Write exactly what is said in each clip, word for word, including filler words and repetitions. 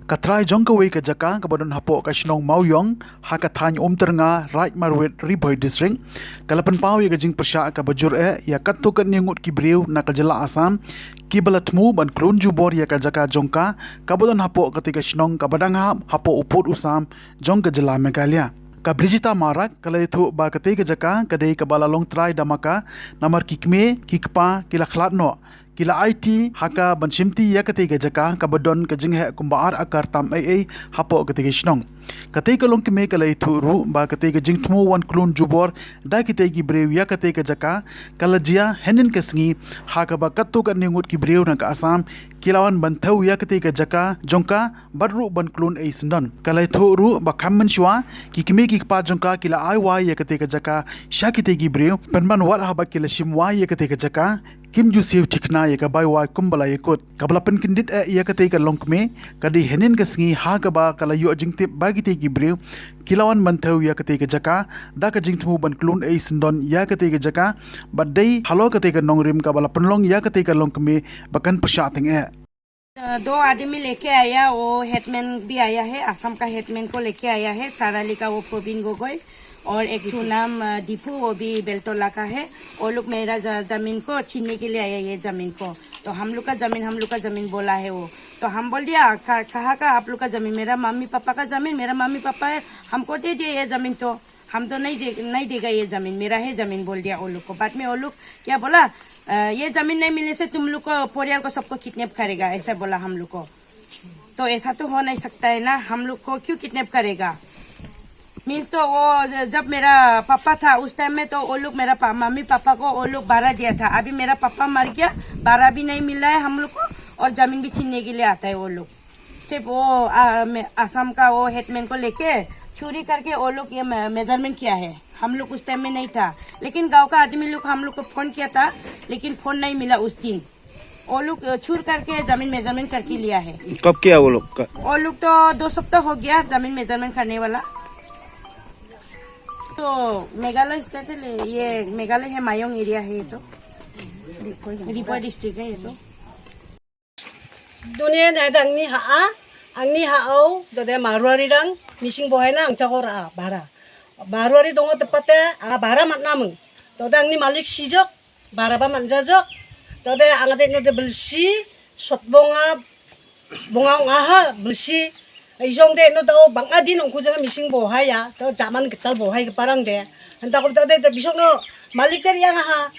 Ka trai jong kawei ka jaka kaba don hapoh ka shnong Mawïong, ha ka thaiñ Umtyrnga, Raid Marwet, Ri Bhoi District, ka la pynpaw ïa ka jingpyrshah kaba jur eh ïa katto katne ngut ki briew na ka jylla Assam kiba la thmu ban klun jubor ïa ka jaka jong ka, kaba don hapoh katei ka shnong kaba dang hap hapoh u pud u sam jong ka jylla Meghalaya. Ka Brijita Marak ka la ïathuh ba katei ka jaka ka dei kaba la long trai da ma ka, namar ki kmie ki kpa ki la khlad noh, ki la aiti ha ka ban shimti ïa katei ka jaka kaba don ka jingheh kumba ar akar tam ei ei hapoh katei ka shnong. Katei ka longkmie ka la ïathuh ruh ba katei ka jingthmu wan klun jubor da kitei ki briew ïa katei ka jaka ka la jia hynnin ka sngi, ha kaba katto katne ngut ki briew na ka Assam ki la wan ban thew ïa katei ka jaka jong ka bad ruh ban klun ei syndon. Ka la ïathuh ruh ba kham mynshuwa ki kmie ki kpa jong ka ki la ai wai ïa katei ka jaka sha kitei ki briew, pynban wat haba ki la shim wai ïa katei ka jaka kim ju siew thikna ïa ka bai wai kumba la ïakut. Kaba la pynkyndit eh ïa katei ka longkmie ka dei hynnin ka sngi, ha kaba ka la ïoh jingtip ba kitei ki briew ki la wan ban thew ïa katei ka jaka da ka jingthmu ban klun ei syndon ïa katei ka jaka, bad dei halor katei ka nongrim kaba la pynlong ïa katei ka longkmie ba kan pyrshah teng eh. दो आदमी लेके आया, वो हेडमैन भी आया है, असम का हेडमैन को लेके आया है, चाराली का वो प्रवीण गोगोई और एक ठो नाम अ, दीपू, वो भी बेलटोला का है। वो लोग मेरा ज- जमीन को छीनने के लिए आया, ये जमीन को। तो हम लोग का जमीन, हम लोग का जमीन बोला है वो। तो हम बोल दिया, "कहा कहाँ का आप लोग का जमीन? मेरा मम्मी पापा का जमीन, मेरा मम्मी पापा है, हमको दे दिया ये जमीन।" तो हम तो नहीं दे, नहीं देगा ये जमीन, मेरा है जमीन, बोल दिया वो लोग को। बाद में वो लोग क्या बोला, "अ, ये जमीन नहीं मिलने से तुम लोग को, परिवार को, सबको किडनैप करेगा", ऐसा बोला हम लोग को। तो ऐसा तो हो नहीं सकता है ना, हम लोग को क्यों किडनैप करेगा? मीन्स तो वो ज- जब मेरा पापा था उस टाइम में, तो वो लोग मेरा पा, मम्मी पापा को वो लोग भाड़ा दिया था। अभी मेरा पापा मर गया, भाड़ा भी नहीं मिल रहा है हम लोग को, और जमीन भी छीनने के लिए आता है वो लोग। सिर्फ वो आ, मे- आसाम का वो हेडमैन को लेके चोरी करके वो लोग ये मेजरमेंट किया है। हम लोग उस टाइम में नहीं था, लेकिन गांव का आदमी लोग हम लोग को फोन किया था, लेकिन फोन नहीं मिला उस दिन। वो लोग अ, चूर करके जमीन मेजरमेंट करके लिया है। कब किया वो लोग का? वो लोग तो दो सप्ताह हो गया जमीन मेजरमेंट करने वाला। तो मेघालय स्टेट है, ये मेघालय है, मायोंग एरिया है ये तो, रिपोर्ट डिस्ट्रिक्ट है ये तो। Dunia na dang ni ha a, ang ni ha au, dode Marwari dang, mising bohai na ang chakor a, bara. Marwari dongo tepate, a bara mat nameng. Dode ang ni malik sijok, bara ba manja jok. Dode ang ade no de belsi, sot bonga, bonga ong aha, belsi. Ijong de no dau bang adin ong kujang mising bohai ya, dau jaman getal bohai ke parang de. Hanta ko dode de bisok no malik de yang aha.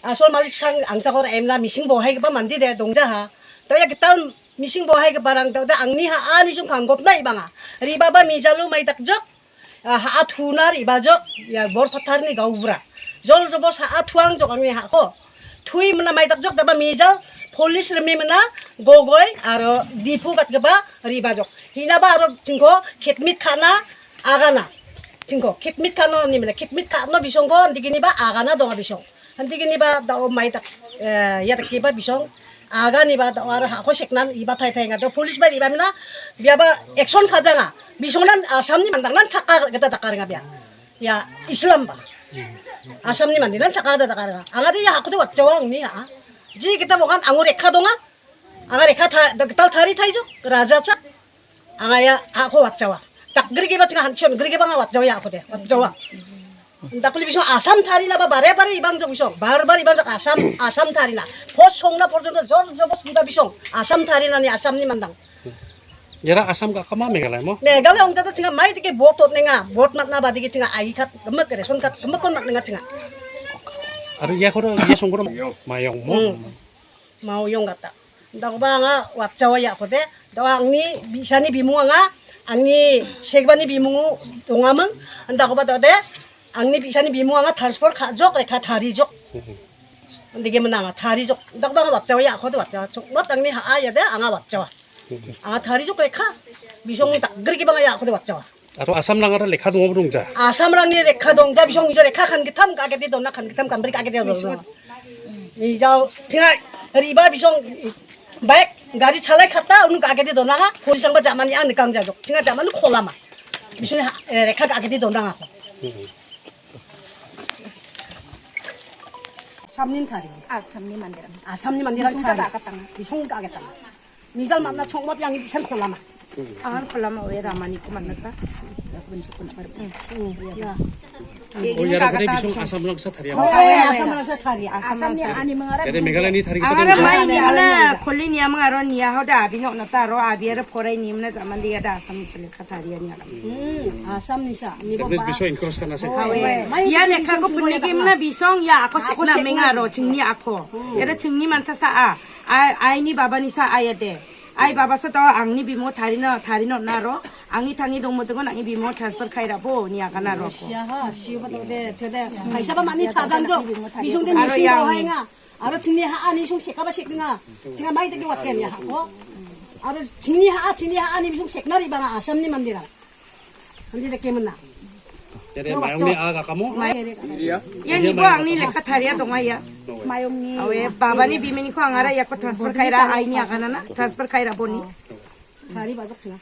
Asol malik sang ang chakor em la mising bohai ke pa mandi de dongja ha. Dau ya getal mising bohai ke parang dau de ang ni ha a ni sung kang gop nai banga. Riba ba mijalu mai tak jok. Ha a thuna riba jok ya bor pathar ni gaubra. Jol jobos ha a thuang jok ang ni ha ko. Thui mena mai tak jok daba mijal police remi mena gogoi aro dipu kat geba riba jok. Hina ba aro chingko khitmit khana agana. Chingko khitmit khano ni mena khitmit khano bisong ko anti gini ba agana donga bisong. Anti gini ba da o mai tak ya tak kiba bisong. Aga ni ba da o aro ha ko seknan iba thai thai nga do police ba iba mena biya ba action khaja nga. Bisong nan Assam ni mandang nan chaka geta takar nga biya. Ya Islam ba. Assam ni mandi nan chaka geta takar nga. Anga de ya ha ko de wat jawang ni ha. Ji kita bokan angu rekha donga. Anga rekha tha, tal thari thai jo raja cha. Anga ya ha ko wat jawa. Tak gri ba chinga han chon gri ba nga wat jawa ya ko de. Wat jawa. Nda puli bisong Assam thari na ba bare bare ibang jong bisong. Bar bar ibang jong Assam, Assam thari na. Pos song na porjonto jor jor pos nda bisong. Assam thari na ni Assam ni mandang. Yara Assam ka kama Meghalaya mo? Meghalaya ong tata chinga mai tike vote tot nenga. Vote mat na ba tike chinga ai khat kemek ration card kemek kon mat nenga chinga. Aru ya koro ya song koro mayong mo. Mau yong kata. Nda ko ba nga wat jawa ya ko de. Da ang ni bisa ni bimu nga. Ang ni segba ni bimu donga meng. Nda ko ba de. Ang ni bisa ni bimu nga transfer kha jok rekha thari jok. Ndige menanga thari jok. Nda ko ba nga wat jawa ya ko de wat jawa. Chok mot ang ni ha a ya de anga wat jawa. Anga thari jok rekha. Bisong ni tak gri ki ba nga ya ko de wat jawa. Aro Assam lang ara lekha dong dong ja. Assam lang ni lekha dong ja bisong ni ja lekha khan kitham ka kete dona khan kitham kam bri ka kete dona. Ni jao chinga riba bisong bike gari chalai khata unu ka kete dona ka police lang ba jamani ang nikang ja jok chinga jamani khola ma. Bisong lekha ka kete dona ka. Assam ni thari. Assam ni mandir. Assam ni mandir. Bisong ka kete dona. Bisong ka kete dona. Mijal matna chongmot yang bisan kholama. Angan kolam awe Ramani ko manata. Ya. Oh, ya, da kata bisong Assam lang sa tharia. Oh, eh, Assam lang sa tharia. Assam ni ani mengara. Jadi Meghalaya ni tharia. Angara mai ni mana kolin ya mengaron ya hoda abinok nata ro abi ada porai ni mana zaman dia ada Assam ni selek tharia ni alam. Hmm, Assam ni sa. Ni. Tapi bisong incross kan Assam. Ya ne ka ko punni ke mana bisong ya ako sekna mengaro chingni ako. Ya da chingni man sa sa a. Ai, ai ni baba ni sa ai ade. Ai baba sa to ang ni bimo thari na, thari no na ro. Ang ni thangi dong mo to ang ni bimo transfer khai ra bo ni aka na ro ko. Ya ha, si ba to de, che de. Mai sa ba mani cha jang jo. Bisong de aro mising yang ba hai nga. Aro chingni ha ani sung sek ka ba sek nga. Chinga mai te ki wat ken ya ha ko. Aro chingni ha, chingni ha ani sung sek na ri ba nga Assam ni mandira. Andi da ke mana. Jadi mayong ni aga kamu? Iya. Ya ni bo ang ni lekha tharia dong ya. Mayong ni. Awe baba ni bimini ko angara ya ko transfer khai ra ai ni aga na na transfer khai ra bo ni. Thari ba dok china.